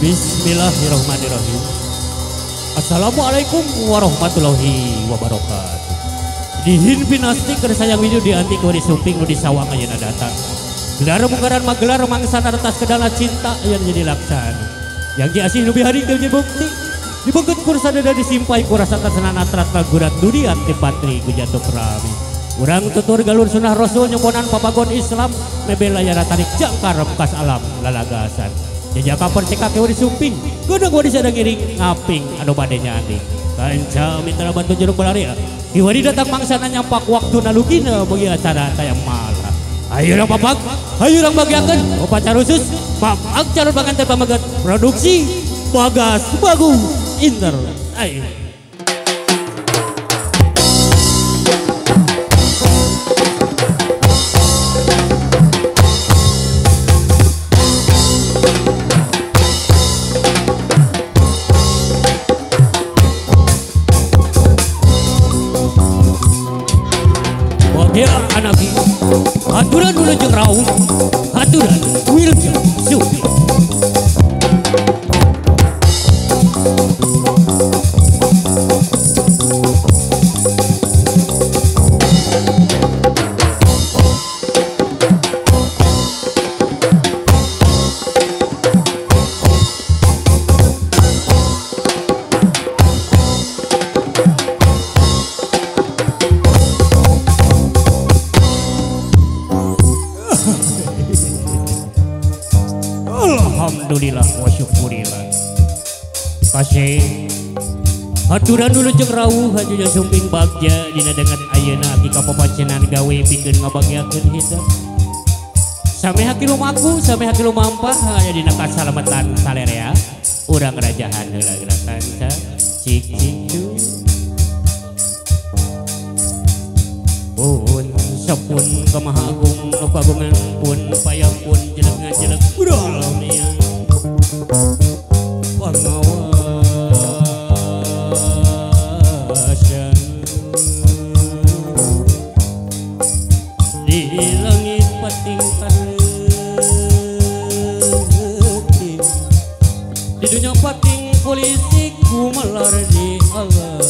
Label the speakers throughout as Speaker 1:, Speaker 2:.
Speaker 1: Bismillahirrahmanirrahim. Assalamualaikum warahmatullahi wabarakatuh. Dihin pinasti keur sayang video di anti kuari sumping nu di sawang ayeuna datang. Gelar munggaran magelar mangsa atas kedala cinta yang jadi laksana. Yang diasih nu bihari teu bukti. Dibengket kursa dada disimpai kurasa tasenana tratna gurat durian ti patri ku jatuh rame. Urang tutur galur sunah rasul nyomponan papagon Islam mebela yara tarik jangkar remkas alam lalagasan. Jejaka perceka kewa disumping, gudang wadi sadang ngiring, ngaping anu bade nyandi. Kanca mitra bantu jeruk balaria. Kiwari datang mangsana nyampak waktu nalugina bagi acara tayang malah. Ayo urang papak, ayo urang bagiakeun upacara khusus, papak calon panganten pameget produksi Bagas Bagus Inter. Ayo. Ya anaki, aturan dulu jeung raung, aturan wilujeng supi. Alhamdulillah wa syukurillah. Kasih aturan dulu jeung rawuh hajunya sumping bagja dina dengan ayeuna akika papacenan gawe pikeun ngabagiakeun hidup. Same haki lumaku, same haki lumampah aya dina kasalametan salerea urang rajahan heula gerakan cik cik cu. Pun sepun kemaha agung nu kagungan pun payang pun jelek ngajelek budal miang pangawasan di langit pating kareting di dunia pating polisi kumelar di alam.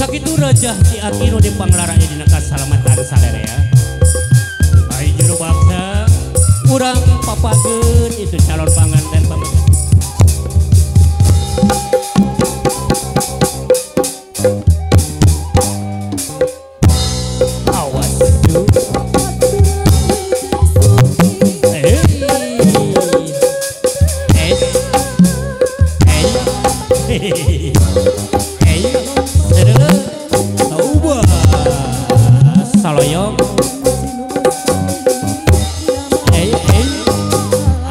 Speaker 1: Sakitu rajah ti aki nu dipanglaranya dina kasalamatan salerea. Ai jero bangsa urang papageun itu calon panganten pameget. Awas du. Saloyong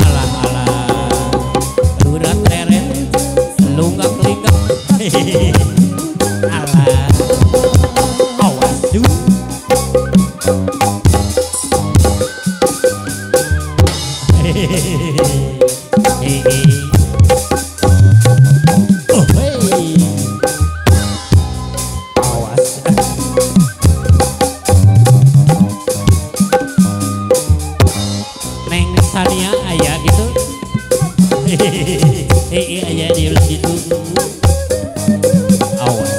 Speaker 1: alah alah lurat reret lunggak linggak alah awas du oh hey awas. Neng Sania aya gitu. Hehehe aya di gitu. Awas.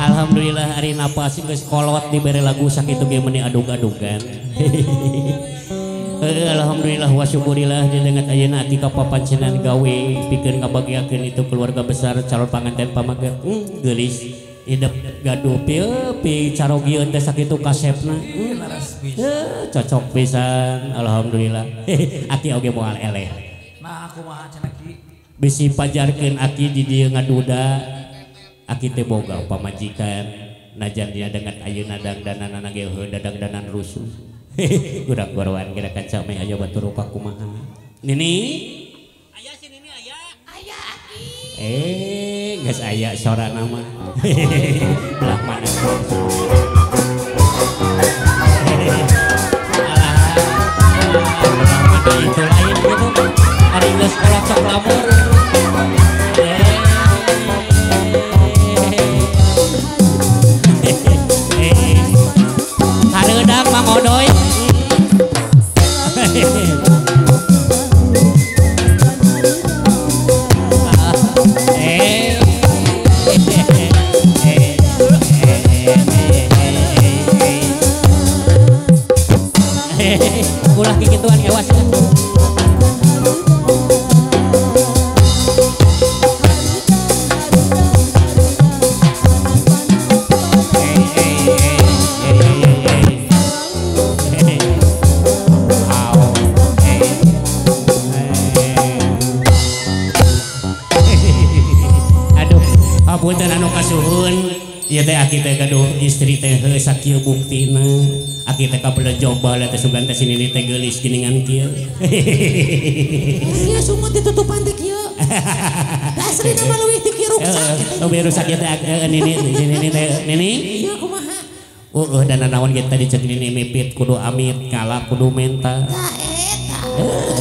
Speaker 1: Alhamdulillah ari napas geus kolot dibere lagu sakitu ge meuni adug-adugan. Alhamdulillah wa syukurillah didengat ayeuna aki ka papancenan gawe pikeun ngabagiakeun itu keluarga besar calon panganten pamaget. Geulis idep gaduh pi carogieun teh sakitu kasepna. Cocok pisan alhamdulillah. Aki oge moal eleh.
Speaker 2: Nah kumaha cenah ki?
Speaker 1: Bisi pajarkeun aki di dieu ngaduda. Aki teh boga pamajikan najan dia dengan ayeuna dangdananana ge heuh dadangdanan rusuh. Urang gorowan geura kaca meh aya batur rupa kumaha. Nini?
Speaker 3: Aya si Nini aya. Aya aki.
Speaker 1: Geus aya sorana mah. Belah mana? Alah, mana itu lain gitu. Ari geus kolot sok lamur. Hareudang Mang Odoy. Ulah kikituan ewas. Aduh, apunten anu kasuhun. Ieu teh aki teh gaduh istri teh heuh sakieu buktina. Aki teh kabelejog baheula teh sugan teh si Nini teh geulis geuningan kieu.
Speaker 3: Ieu sumut ditutupan teh kieu. Da aslina mah leuwih ti kieu ruksak kitu.
Speaker 1: Oh, rusak ieu teh Nini si Nini teh Nini.
Speaker 3: Ieu kumaha?
Speaker 1: Heueuh da nanaon ge tadi ceuk Nini mipit kudu amit ngala kudu menta.
Speaker 3: Tah eta.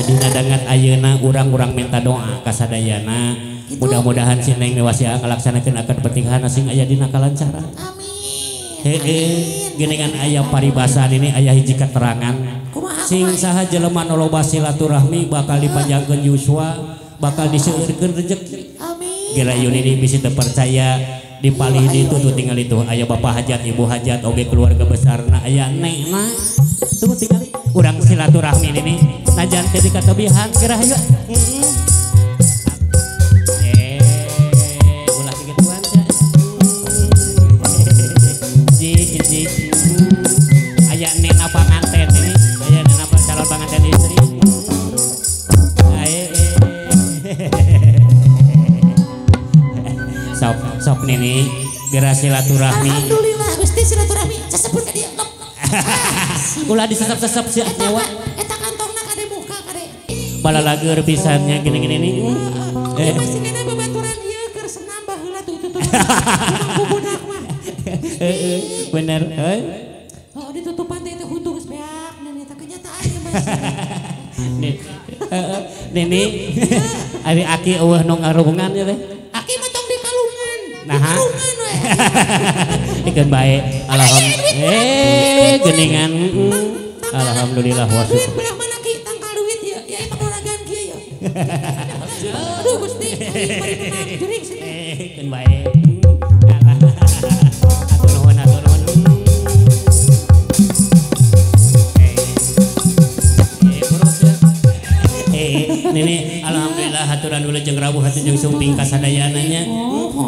Speaker 1: Dina dangat ayeuna urang-urang menta doa ka sadayana. Mudah-mudahan si Neng Newasia ngalaksanakeun akad pernikahan sing aya dina kalancaran.
Speaker 3: Amin.
Speaker 1: Heeh, geuningan aya paribasan ini aya hiji keterangan. Sing saha jelema nu loba silaturahmi bakal dipanjangkeun yuswa, bakal diseueurkeun rejeki.
Speaker 3: Amin.
Speaker 1: Gila yun ini bisi teu percaya di palih ditu tuh tinggal itu aya bapak hajat, ibu hajat, oge keluarga besarna aya nengna. Tuh tinggal urang silaturahmi ini najan teu dikatebihan geura hayu. Aya nena panganten ini, aya nena calon panganten istri. Sok sok nini geura silaturahmi.
Speaker 3: Alhamdulillah Gusti silaturahmi sesepun ka dieu.
Speaker 1: Ulah disesep-sesep sia nyawa.
Speaker 3: Eta kantongna kade muka kade.
Speaker 1: Balalageur pisan nya gini-gini nih.
Speaker 3: Ieu masih kena babaturan ieu keur senam baheula tuh itu tuh. Ku budak mah.
Speaker 1: Bener euy.
Speaker 3: Oh ditutupan teh itu huntu geus beak nini teh kenyataan ieu mah.
Speaker 1: Nini ari aki eueuh nu ngarungan ieu teh.
Speaker 3: Aki mah tong di kalungan.
Speaker 1: Nah.
Speaker 3: Di kalungan we.
Speaker 1: Ikeun bae. Alhamdulillah. Geuningan. Alhamdulillah wa syukur.
Speaker 3: Belah mana ki tangkal duit ieu? Ya emang olahragaan kieu ya. Aduh Gusti, bari menang jering sih.
Speaker 1: Keun bae. Nini alhamdulillah haturan wilujeng rawuh hatur jeung sumping kasadayana nya.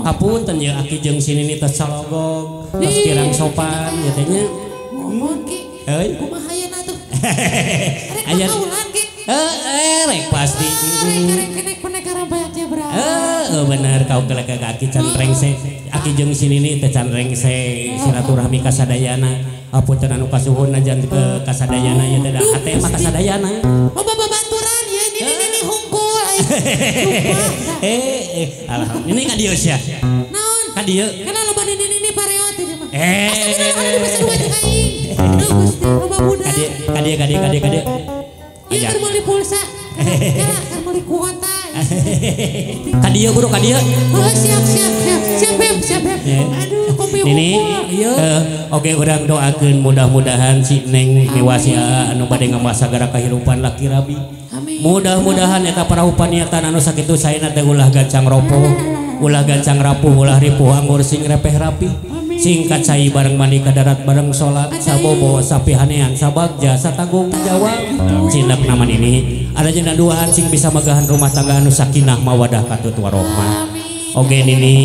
Speaker 1: Hapunten ye aki jeung si Nini tos calogog, tos kirang sopan ieu teh nya.
Speaker 3: Mohon ki.
Speaker 1: Euy,
Speaker 3: kumaha ayeuna tuh? Rek kaulan ki.
Speaker 1: Heeh, rek pasti.
Speaker 3: Rek rek karabayak ya bra.
Speaker 1: Heeh, bener kau kelek ka aki can rengse. Aki jeung si Nini teh can rengse silaturahmi kasadayana. Hapunten anu kasuhun najan ke kasadayana ieu teh da hate mah kasadayana.
Speaker 3: Loba babaturan ye Nini Nini hungkul.
Speaker 1: Alhamdulillah. Ini ka dieu sia.
Speaker 3: Naon?
Speaker 1: Ka dieu.
Speaker 3: Kana loba Nini Nini pareot ieu mah. Aduh Gusti, loba budak.
Speaker 1: Ka dieu ka dieu ka dieu ka dieu.
Speaker 3: Ieu keur meuli pulsa. Keur meuli kuota.
Speaker 1: Ka dieu guru ka dieu.
Speaker 3: Oh, siap siap siap. Siap Beb, siap Beb. Aduh, kopi
Speaker 1: Nini. Oke urang doakeun mudah-mudahan si Neng Newasia anu bade ngamasa gara kahirupan laki rabi. Mudah-mudahan eta parahu paniatan anu sakitu saena teh ulah gancang ropoh, ulah gancang rapuh, ulah ripuh anggur sing repeh rapi. Singkat cai bareng mandi ka darat bareng salat sabobo sapihanean sabagja satanggung jawab. Cindak naman ini ada jenda duaan sing bisa megahan rumah tangga anu sakinah mawadah katut warohmah. Oge nini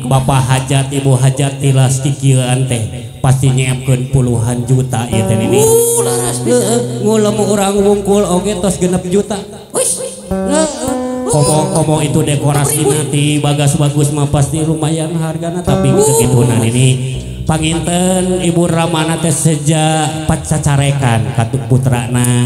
Speaker 1: bapak hajat ibu hajat tilas kikieuan teh pasti nyiapkeun puluhan juta ieu teh nini. Ngulem urang wungkul oge tos 6 juta. Komo-komo itu dekorasi nanti bagas bagus mah pasti lumayan hargana tapi kegitunan ini panginten Ibu Ramana teh sejak pacacarekan katuk putrana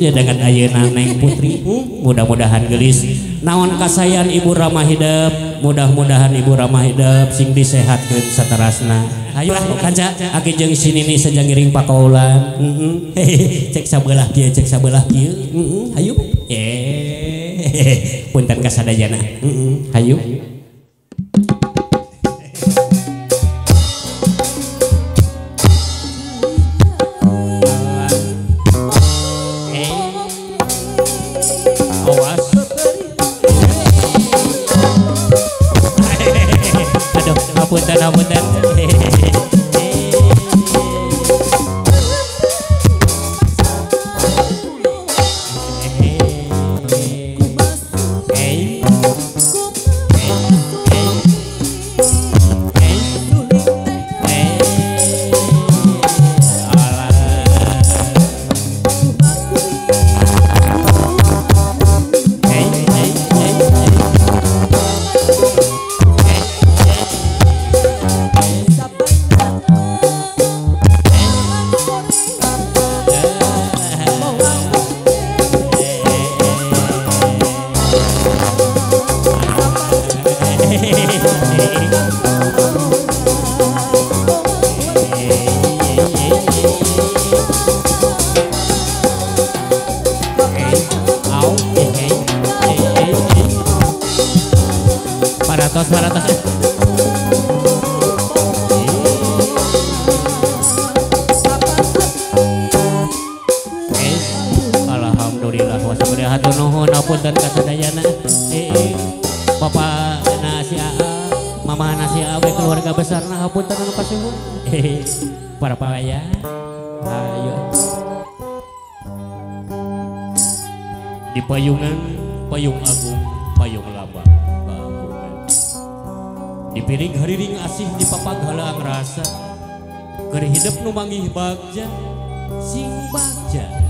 Speaker 1: dia dengan ayeuna Neng Putri mudah-mudahan gelis naon kasayan Ibu Rama hidep mudah-mudahan Ibu Rama hidep sing disehatkeun saterasna. Ayo kanca aki jeung si Nini sejang ngiring pakaulan. Cek sabelah kieu cek sabelah kieu. Hayu. Punten kasadayana. Hayu. Awas. Aduh, apunten apunten. Alhamdulillah wasabillahi hatur nuhun apunten kasadayana. Bapak nasi AA, mama nasi AA we keluarga besarna hapunten anu kasuhun. Para paya. Ayo. Di payungan, payung agung, payung lambang keagungan. Di piring hariring asih di papag halaang rasa. Keur hidep nu manggih bagja, sing bagja.